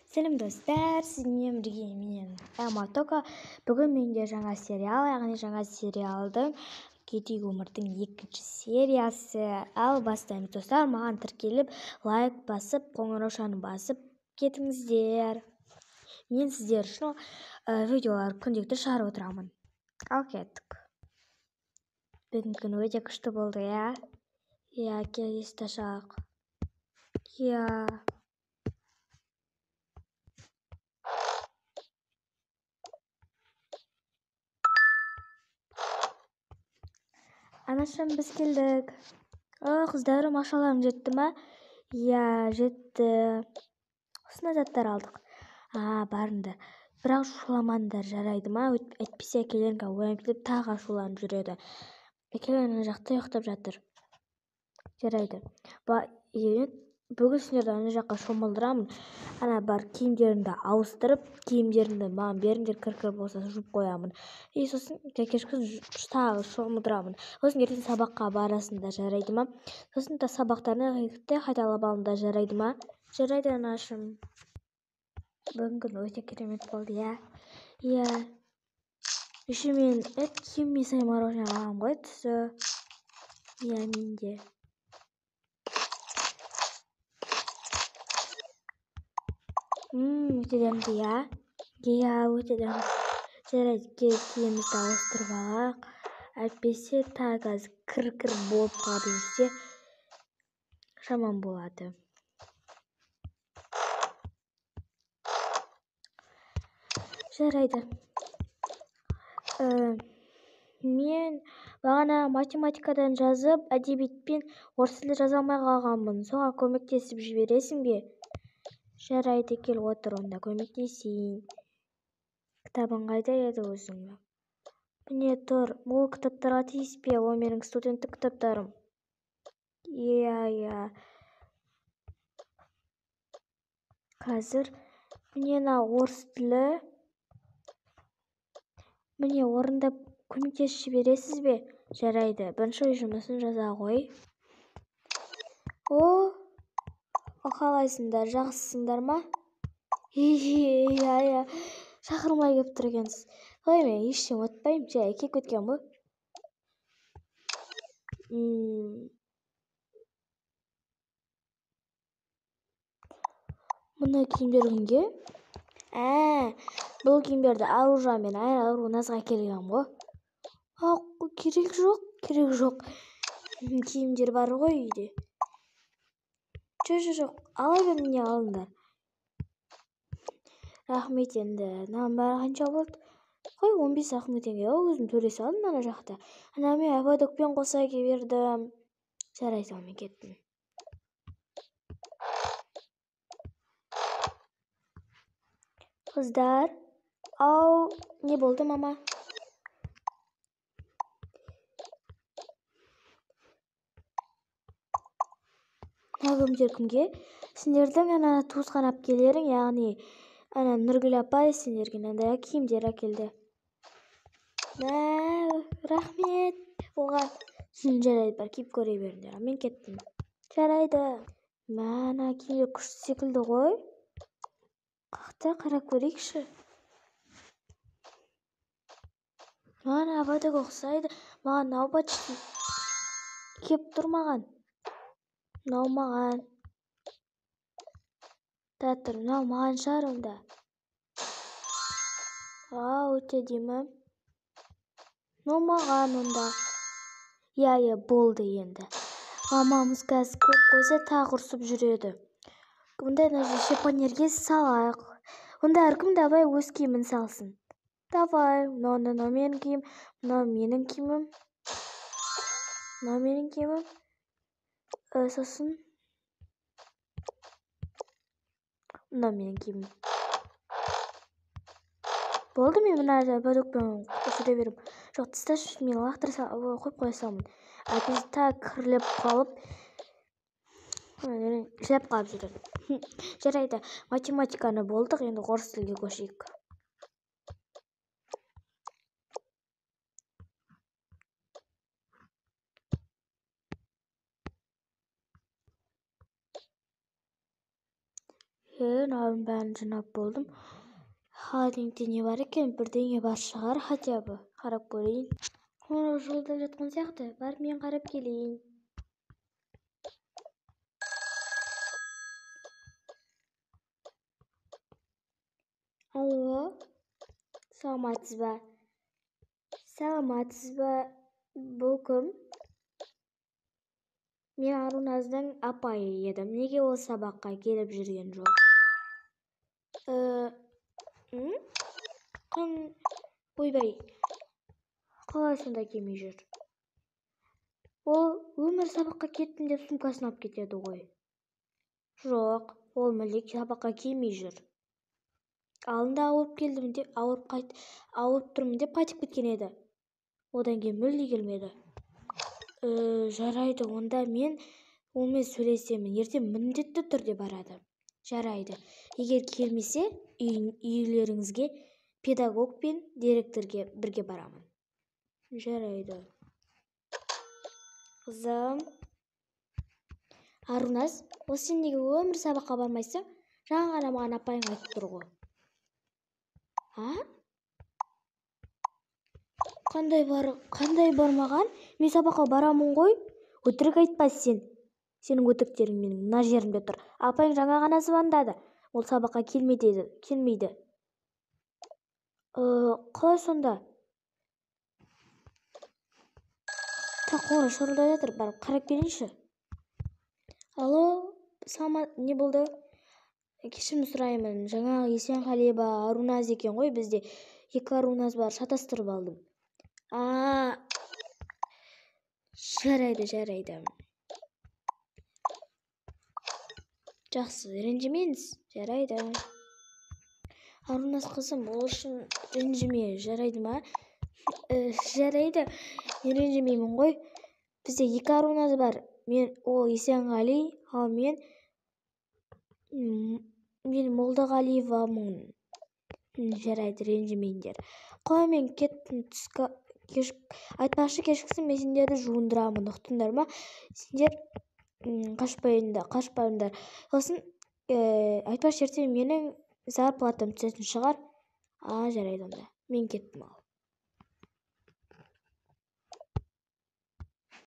Сәлем достар, сіздермен бірге мен Эмма Тока. Бүгін менде жаңа сериал, яғни жаңа сериалдың Кедей өмірдің екінші сериясы. Ал бастаймыз достар, маған тіркеліп, лайк басып, қоңыраушаны басып кетіңіздер. Мен сіздер үшін видеолар күнделікті шығарып отырамын. Ал кеттік. Бүгінгі күн өте күшті болды, иә? Иә, келесі ашайық. Иә. Анашым, біз келдік. О, қыздарым, ақшаларың жетті ма? Иә, жетті. Осындай заттар алдық. А, барыңдар. Бірақ шуламаңдар, жарайды ма? Әйтпесе әкелерің оянып кетіп тағы ашуланып жүреді. Әкелерің ана жақта ұйықтап жатыр. Жарайды. Бүгін сендерді ана жаққа шомылдырамын. Ана бар киімдеріңді ауыстырып, киімдеріңді маған беріңдер, кір-кір болса жуып қоямын. И сосын кешкісін тағы шомылдырамын. Сосын ертең сабаққа барасыңдар, жарайды ма? Сосын та сабақтарыңды қайталап алыңдар, жарайды ма? Жарайды, анашым. Бүгінгі күн өте керемет болды, иә? Иә. Еще мен киім сай мороженое алғанмын ғой түсі. Иә, мен де. Өте дәмді, иә? Иә, өте дәмді. Жарайды, киімімізді ауыстырып алайық. Әйтпесе тағы қазір кір-кір болып қалып жүрсе жаман болады. Жарайды. Мен бағана математикадан жазып, әдебиетпен орыс тілі жаза алмай қалғанмын. Соған көмектесіп жібересің бе? Жарайды, кел отыр онда, көмектесейін. Кітабың қайда еді өзіңнің? Міне тұр. Ол кітаптарға тиіспе, ол менің студенттік кітаптарым. Иә, иә. Қазір міне мына орыс тілі. Міне орындап көмектесіп жібересіз бе? Жарайды, бірінші үй жұмысын жаза ғой. О, қалайсыңдар, жақсысыңдар ма? Иә, иә, шақырмай келіп тұр екенсіз. Ой, мен ештеңе ұмытпаймын, жай келіп кеткен ғой. Мына киімдер кімге? Бұл киімдерді Аружан мен Аруназға әкелген ғой. Керек жоқ, керек жоқ. Киімдер бар ғой үйде. Жоқ, жоқ, жоқ, ала бер, міне алыңдар. Рахмет енді. Мынаның бәрі қанша болды? Қой, 15 ақ мың теңге. Өзім төлей салдым ана жақта. Ана мен ободокпен қоса бердім. Жарайды, мен кеттім. Қыздар, ау, не болды, мама? Мына кімдер кімге? Сендердің ана туысқан әпкелерің, яғни ана Нұргүл апай сендерге мынандай киімдер әкелді. Рахмет оға. Жарайды, бар киіп көре беріңдер. Мен кеттім. Жарайды. Мына киімдер күшті секілді ғой. Қақта қарап көрейікші. Маған ободок ұқсайды. Маған мынау почти кеп тұр маған. Мынау маған. Тұр, мынау маған шығар онда. Өте әдемі. Мынау маған онда. Иә, иә, болды енді. Мамамыз қазір көріп қойса тағы ұрсып жүреді. Онда мына шифонерге салайық. Онда әркім давай өз киімін салсын. Давай, мынау менің киім, мынау менің киімім. Мынау менің киімім. Сосын мынау менің киімім. Болды, мен мына ободокпен жүре беремін. Жоқ, тысташы, мен лақтыра қойып қоя саламын. Әйтпесе тағы кірлеп қалып, жылап қалып жүреді. Жарайды, математиканы болдық, енді орыс тілге көшейік. Мынаның бәрін жинап болдым. Холодильникте не бар екен? Бірдеңе бар шығар хотя бы. Қарап көрейін. Қоңырау шырылдап жатқан сияқты. Барып мен қарап келейін. Алло, саламатсыз ба? Саламатсыз ба? Бұл кім? Мен Аруназдың апайы едім. Неге ол сабаққа келіп жүрген жоқ? Ойбай, қалай сонда келмей жүр? Ол өмір сабаққа кеттім деп сумкасын алып кетеді ғой. Жоқ, ол мүлде сабаққа келмей жүр. Алдында ауырып келдім деп, ауырып тұрмын деп қайтып кеткен еді. Одан кейін мүлде келмеді. Жарайды, онда мен онымен сөйлесемін. Ертең міндетті түрде барады. Жарайды. Егер келмесе, үйлеріңізге педагог пен директорге бірге барамын. Жарайды. Қызым. Аруназ, осы сен неге өмір сабаққа бармайсың? Жаңа ғана маған апайың айтып тұр ғой. А? Қандай бар, қандай бармаған? Мен сабаққа барамын ғой. Өтірік айтпа сен. Сенің өтіріктерің менің мына жерімде тұр. Апайың жаңа ғана звондады. Ол сабаққа келмейді, келмейді. Қалай сонда? Так, қоңырау шырылдап жатыр. Барып қарап келейінші. Алло, саламат, не болды? Кешірім сұраймын. Жаңағы Есенғалиева Аруназ екен ғой, бізде екі Аруназ бар, шатастырып алдым. Жарайды, жарайды. Жақсы, ренжімеңіз. Жарайды. Аруназ қызым, ол үшін ренжіме, жарайды ма? Жарайды, мен ренжімеймін ғой. Бізде екі Аруназ бар. Мен ол Есенғали, ал мен Молдағалиевамын. Жарайды, ренжімеңдер. Қой, мен кеттім, түскі кеш, айтпақшы, кешкісін мен сендерді жуындырамын, ұқтыңдар ма? Сендер қашпайыңдар. Сосын, айтпақшы, ертең менің зарплатам түсетін шығар. Жарайды онда. Мен кеттім ал.